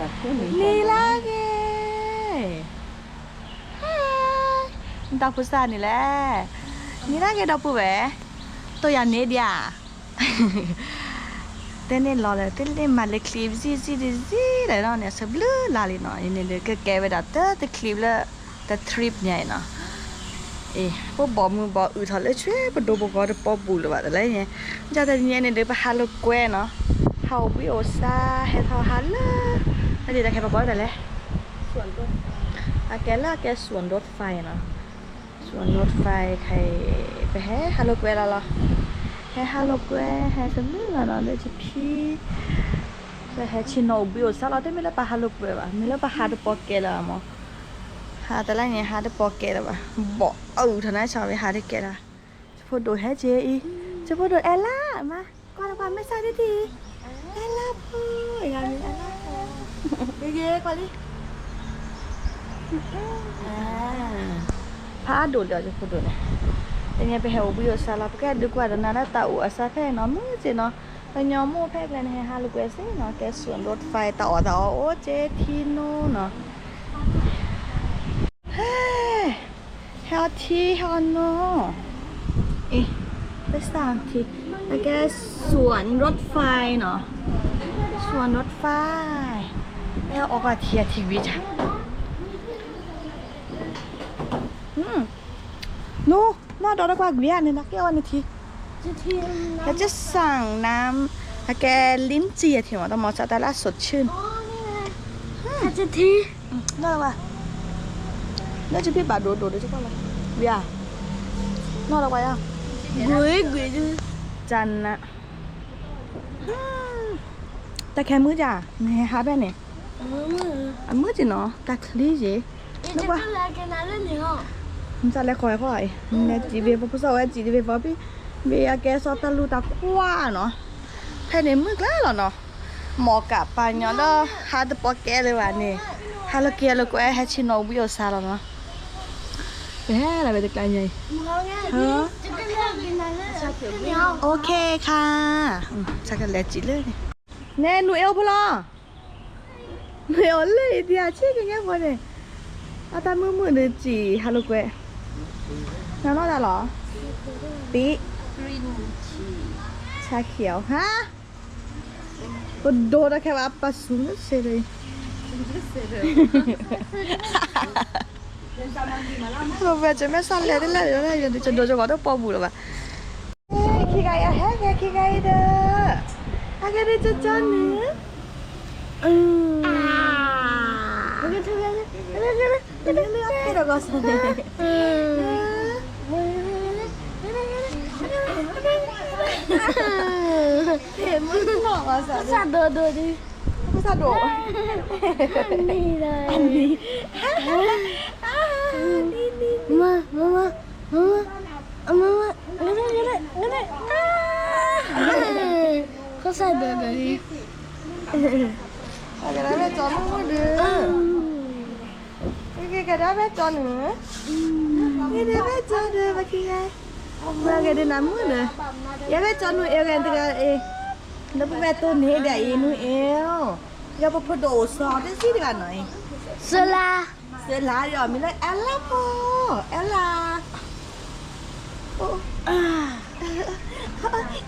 နံၤလၢဂ့ၤ, ဒီပုၢ်စၢ်န့ၣ်လဲၣ်, နံၤလၢဂ့ၤဒီပုၢ်ဝဲၢ်, တိၢ်ယၤန့ၣ်ဒံးဧါ, တဲန့ၣ်လီၤလၢ တလ့ၣ်မၤလၢ clip စံၣ်စံၣ်တစံၣ်လၢၤနီၤန့ၣ် ဆၢဘျုးလါလံနီၤ, ယန့ၣ်ဒီးကကဲဝဲဒၣ်တၢ်တ clip လၢ တ trip ညါအံၤနီၤ, အ့ၣ် ပဘီမုၢ်ဘီအုးထီၣ်လၢဆွဲပဒိပဂီၤတပီပူၤလၢၤဘၣ်တလၢညါ, ယတနံၤန့ၣ်ဒီးပဟးလိာ်ကွဲနီၤ, ဟးအိၣ်ဘှံးအိၣ်ဆါ ဟဲထီၣ်ဟးလၢ တၢ်ဒ်တၢ်ခဲပကိးတၢ်လဲၣ်, အကဲလၢအကဲ สวนรถไฟ နီၤ, สวนรถไฟ ခဲအံၤ ပဟဲဟးလိာ်ကွဲလီၤလီၤ, ဟဲဟးလိာ်ကွဲ ဟဲတမုာ်လီၤနီၤ လၢဆဖံ ပဟဲဆ့ၣ်နီၤအိၣ်ဘှံးအိၣ်ဆါလီၤ တမ့ၢ်လၢပဟးလိာ်ကွဲဘၣ် မ့ၢ်လၢပဟးတပီၤကဲလၢၤဘၣ်မး, ဟးတလါန့ၣ် ဟးတပီၤကဲလၢၤဘၣ်, ဘီအုးထီၣ်န့ၣ် ဆၣ်ဝံၤဟးတကဲလၢၤ, ဆၢဖိဒိၣ်ဟဲက့ၤအံၤ, ဆၢဖိဒိၣ်အဲလၢ မါ ကွၢ်တကွၢ်မဲာ်ဆှးဒ်ထံၣ်, အဲလၢဖိ, ယဂၤမံၤအဲလၢဖိ, ဂ့ၤဂ့ၤကွၢ်လံ ဖးဒိၣ်လံအီၤ ဆၢဖိဒိၣ်န့ၣ်, တနံၤပဟဲအိၣ်ဘှံးအိၣ်ဆါလီၤ ပကဒုးကွၢ်ဒီးနၤလၢတၢ်အိၣ်အဆါဖဲနီၤ မုာ်က့ၤနီၤ, ပညီမိၢ်ဖဲကျဲန့ၣ် ဟဲဟးလိာ်ကွဲစ့ၢ်နီၤ ကဲ สวนรถไฟ တၢ်အီၣ်တၢ်အီအိၣ်က့ၤထံနိနီၤ, ဟဲ ဟဲအီထံဟဲအီနိ, အ့ၣ် ပစၢ်ထံ, အကဲ สวนรถไฟ နီၤ, สวนรถไฟ, ဟဲအီကထံအထံဝံၤတၢ် နူ, နီၢ်ဒီးတကွၢ်ကွံာ်ဧါန့ၣ် နကဲအီနထံ, ကစၢ်စၢ်နၤ, အကဲ ลิ้นจี่ အထံမး တမၤစၢ်တၢ်လၢအ สดชื่น နီၢ်တကွၢ်, လၢကဖံဘၣ်ဒိဒိးဒိးကီလီၤ, ဝံၤဧါ, နီၢ်တကွၢ်ဧါ, ကွံာ်ကွံာ်, ကနၤ, တၢ်ခဲမုၢ်ကၢ်, နဟဲဟးဖဲန့ၣ်, အမုာ်က့ၤနီၤ တၢ်ချံက့ၤ, နကွၢ်, နတၢ်လဲၤဃီၤဃီၤအံၤ, နလဲၤစံးဘၣ်ပဖိစီၤဝဲစံးဘၣ်ပှၤ, ဘၣ်အကဲစီၤတၢ်လူၢ်တၢ်ကွၢ်နီၤ, ဖဲန့ၣ်မုၢ်ကျါလီၤနီၤ, မ့ၢ်ကးပာ်ညီဒီး ဟးတပီၤကဲလၢၤဘၣ်န့ၣ်, ဟးလၢက့ၤဟဲလိာ်ကွဲဟဲဆ့ၣ်နီၤအိၣ်ဘှံးအိၣ်ဆါလီၤနီၤ, ပဟဲလၢဝဲတကျါညါအံၤ, OK ခါ, ဆၢကလဲၤစံးလၢန့ၣ်, နဲနူၤအ့အိၣ်ဖဲလီၤ မ့ၢ်အီၤလၢအံၤဒံးအဆ့ကညါဃီန့ၣ်, အတၢ်မုာ်မုာ်ဒီးစံးဟးလိာ်ကွဲ, နနီၢ်တၢ်လီၤ, ပံ, ဆါခံအီၤဟါ, ပဒိးတၢ်ခဲဘၣ်ပာ်ဆူၣ်လၢစဲးဒီးအံၤ, ပဝဲကမဲာ်ဆှးလဲၤတလဲၤဒီး ယဒိးကီးတပီၤပူၤလၢၤဘၣ် ခံဂၤအံၤအဟဲက့ၤ ခံဂၤအံၤဒီး, အဂ့ၢ်ဒ်ကၠီကၠီနုၤ, စၢ်ဒိၣ်ဒိၣ်ဒ်, စၢ်ဒိၣ်, အနံၤ, မမမ မမ, မမ, ဂနဲၣ်, ဂနဲၣ်, ဂနဲၣ်, ခိၣ်စၢ်ဒိၣ်ဒိၣ်လံ, ကဒါဖဲကၠီမုၣ်ဒီး, ကဒါဖဲကၠီနုၤ, ကဒါဖဲကၠီဒီး ပခံဂၤ, ပှၤဂ့ၤဒ်နၤမုၣ်ဒီး, ယဖဲကၠီနုၤအ့ၣ်ဂ့ၤတဂၤအံၤ, လၢပဝဲတိၢ်န့ၣ်ဒ်အံၤနုၤအ့ၣ်, ယပဖိဒိၣ်အိၣ်စီၤတဆံတဂၤနီၤအံၤ, စၢလါ စၢလါဒီးအီၤမံၤလၢ အဲလၢဖိ, အဲလၢ,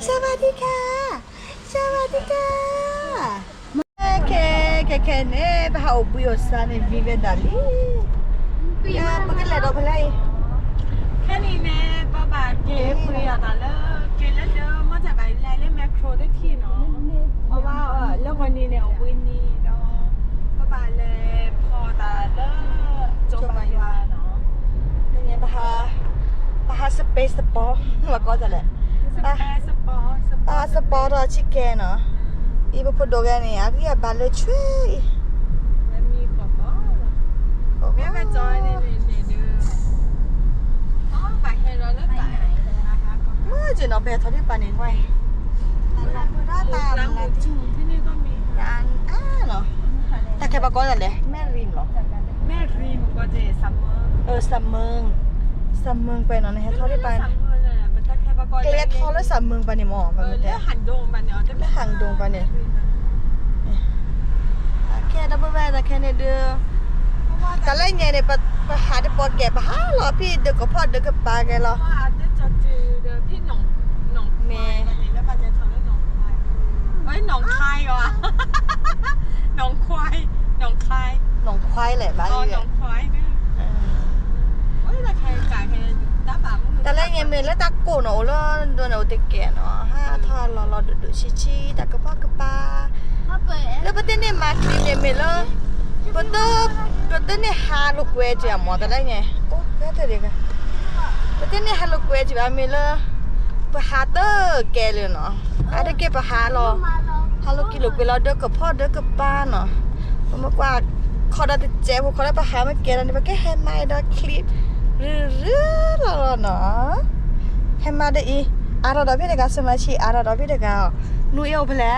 สวัสดีค่ะ สวัสดีค่ะ, ခဲ ခဲခဲန့ၣ် ပဟးအိၣ်ဘှံးအိၣ်ဆါန့ၣ် ဝံၤဝဲဒၣ်လံ, ပကလဲၤဒီးဖဲလဲၣ်အံၤ, ခဲန့ၣ်န့ၣ် ပဘၣ်က့ၤပှ့ၤအသးလၢ က့ၤလၢဒၢ မ့ၢ်တဘၣ်လဲၤလၢ Metro တထံၣ်နီၤ, အဝဲလၢဂီၤနံၤန့ၣ် အိၣ်ဘှံးနံၤဒီး ပဘၣ်လဲၤဖီၣ်သးလၢ ကၠိဘါယွၤနီၤ, ပဟး ပဟး space စပီၤ မၤကီတၢ်လဲၣ်, ပဟး space စပီၤထီၣ်ဆံးကဲနီၤ, အံၤပဖိဒိၣ်ဂၤန့ၣ် အဂံၢ်အဘါလၢဆွဲအံၤ, မ့ၢ်က့ၤနီၤ ပဟဲထီၣ်ဒ်ပၤန့ၣ် တၢ်ခဲဘၣ်ကီတၢ်လဲၣ်, မဲၣ်ရံၣ်လီၤ, မဲၣ်ရံၣ်, စမၢၣ်, စမၢၣ်ကွဲးနီၤ နဟဲထီၣ်ဒ်ပၤ, ကျဲထီၣ်လၢစမၢၣ်ပၤန့ၣ်မ့ၢ်, လၢဟၣ်ဒိၣ်ပၤန့ၣ်, အခဲဒီး န့ၣ်ဒုး, တၢ်လၢညါန့ၣ် ပဟးတပီၢ်ကဲ ပဟးလီၤဖဲဒၢကဖီၣ်ဒၢကပၤကဲလီၤ. မ့ၢ် နီၢ်ခွဲလဲၣ်ဘၣ်, တၢ်လၢညါမ့ၢ်လၢတၢ်ကိၢ်နီၤ အိၣ်လၢဒိၣ်န့ၣ် အိၣ်တကဲနီၤ, ဟးထီၣ်လီၤလီၤဒိၣ်ဒိၣ်ဆံးဆံး တၢ်ကဖီၣ်ကပၤ, လၢပတန့ၢ်မၤချံန့ၣ်မ့ၢ်လၢ ပတ ပတန့ၢ်ဟးလိာ်ကွဲက့ၤအမ့ၢ် တၢ်လၢညါ, အိၣ် ပတန့ၢ်ဟးလိာ်ကွဲက့ၤဘၣ် မ့ၢ်လၢ ပဟးတကဲလၢာ်နီၤ, အါတက့ၢ်ပဟးလီၤ, ဟးလိာ်က့ၤလိာ်ကွဲလီၤ ဒၢကဖီၣ်ဒၢကပၤနီၤ, ပမ့ၢ်ကွၢ် ခီဒီးတစဲးဖိ ခီဒီးပဟးမ့ၢ်ကဲလီၤန့ၣ် ပကဟဲမၤဒီးချံး ရုရုလီၤလီၤနီၤ, ဟဲမၤဒီးအံၤ, အါထီၣ်ဒီးဖဲတဂၤ စမၤဆံး အါထီၣ်ဒီးဖဲတဂၤအီၤ, နူအ့ၣ်အိၣ်ဖဲလဲၣ်,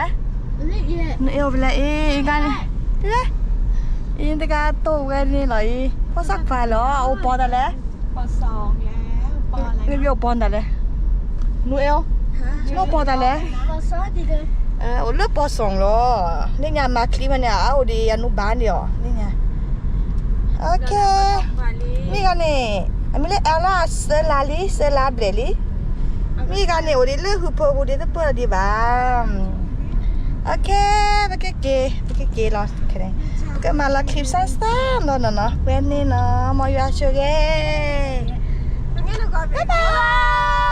နူအ့ၣ်အိၣ်ဖဲလဲၣ်အံၤ အံၤဂၤန့ၣ်, အံၤတဂၤတိၢ်ဝဲန့ၣ်လီၤအံၤ ဖိသၣ်ခွါလီၤ အိၣ်ပီတၢ်လဲၣ်, အိၣ်ပီတၢ်လဲၣ်, နူအ့ၣ်အိၣ်, နအိၣ်ပီတၢ်လဲၣ်, အိၣ်လၢပီစီၣ်လီၤ, လၢညါမၤချံမးန့ၣ် အအိၣ်ဒံး အနူဘၣ်န့ၣ်အီၤ လၢညါ မ့ၢ်ဂၤန့ၣ်, အမ့ၢ်လၢအဲလၢ စၢလါလံ စၢလါဘျဲၣ်လံ, မ့ၢ်ဂၤန့ၣ် အိၣ်ဒံးလၢဟုဖၢပူၤဒံး တပၢၢ်လီၤဒံးဘၣ်, ပကက့ၤ, ပကက့ၤလီၤ, ပကမၤလီၤချံစၢ်စၢ်နီၤနီၤနီၤ ပှဲၤန့ၣ်နီၤ မ်ယွၤဆိၣ်ဂ့ၤ, bye bye.